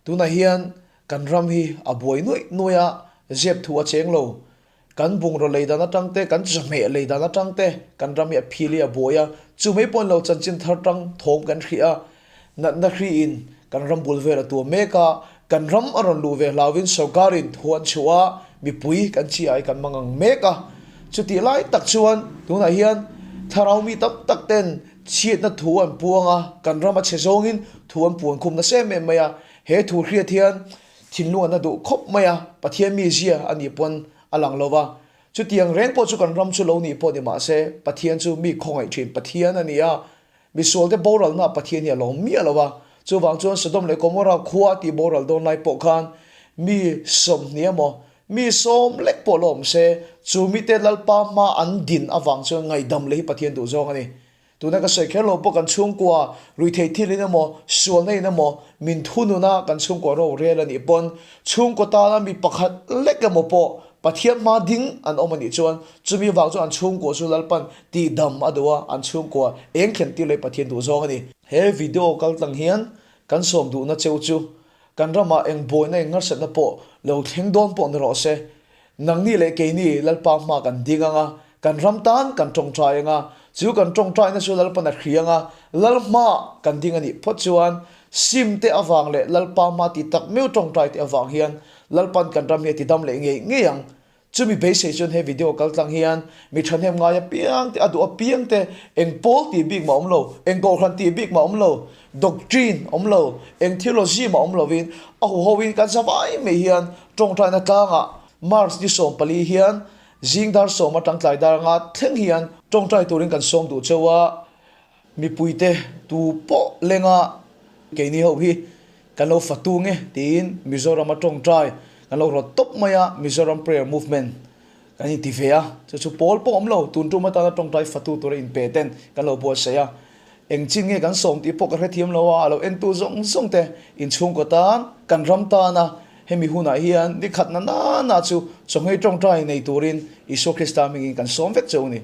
Tunah hian kan ram hi a buai nuaih nuaih a, zep thu a cheng lo. Kan bungraw lei dan atang te, kan chawhmeh lei dan atang te kan ram hi a phil hi a buai a, chu mai pawh lo chanchin thar tang thawm kan hrih a, natna hriin kan ram bul vel a tuam mek a, kan ram a rawn luh ve hlauhin sorkarin thu an chhuah a, mipui kan chi ai kan mang ang mek a. Chutih lai tak chuan tunah hian thlarau mi tam tak ten chhiatna thu an puang a, kan ram a chhe zawngin thu an puan khum nasa em em mai a, he thu hriat hian Thinlung an a duh khawp mai a, Pathian mizia a nih pawn a lang lo va. Chutiang reng pawh chu kan ram chu lo nih pawh ni mah se, Pathian chu mi khawngaih thin Pathian a ni a. Misualte boralna Pathian hi a lawm miah lo va. Chuvang chuan Sodom leh Gomorrah khua tih boral dawn lai pawh khan mi 20 emaw, mi sawm lek pawh la awm se, chu mite Lalpa hma an din avang chuan ngaihdam leh hi Pathian duh zawng a ni. Tuna ka sawi kher lo pawh kan chhungkua ruihtheih thil in emaw, sualna in emaw min thunun a kan chhungkua ro rel a nih pawn chhungkaw tana mi pakhat lek emaw pawh Pathian hma ding an awm a nih chuan chumi vang chu an chhungkua chu Lalpan tihdam a duh a, an chhungkua eng thlen tir leh Pathian duh zawng a ni. He video kal tlang hian kan sawm duhna cheu chu kan ramah eng buaina eng ngarsatna pawh lo thleng dawn pawh ni rawh se. Nangni leh keini Lalpa hma kan ding ang a, kan ram tan kan tawngtai ang a, chu kan tawngtaina chu Lalpan a hria ang a, Lal hma kan ding a nih phawt chuan sim te avang leh Lalpa hma ti tak meuh tawngtai te avang hian Lalpan kan ram hi a ti dam leh ngei ngei ang. Chumi beisei chuan he video kal tlang hian mi thahnem ngai apiang te, a duh apiang te, eng pawl tih bik mah awm lo, eng kohhran tih bik mah awm lo, doctrine awm lo, eng theology mah awm lovin a huho in kan zavai mai hian tawngtaina tlangah March ni 14 hian zing dar 10 atang tlai dar anga thleng hian tawngtai turin kan sawm duh cheu a, mipuite tu pawh lenga keini ho hi kan lo fatu nge tiin Mizoram a tawngtai kan lo rawt tawp mai a, Mizoram Prayer Movement kan inti ve a, chu chu pawl pawh awm lo, tun tum atana tawngtai fatu tura inpe ten kan lo buatsaih a. Eng chin nge kan sawm tih pawh ka hrethiam lo a, a lo entu zawng zawng te inchhungkaw tan, kan ram tana hemi hunah hian ni khat na na na chu chawnghei tawngtai nei turin Isua Krista hmingin kan sawm vek che u ni.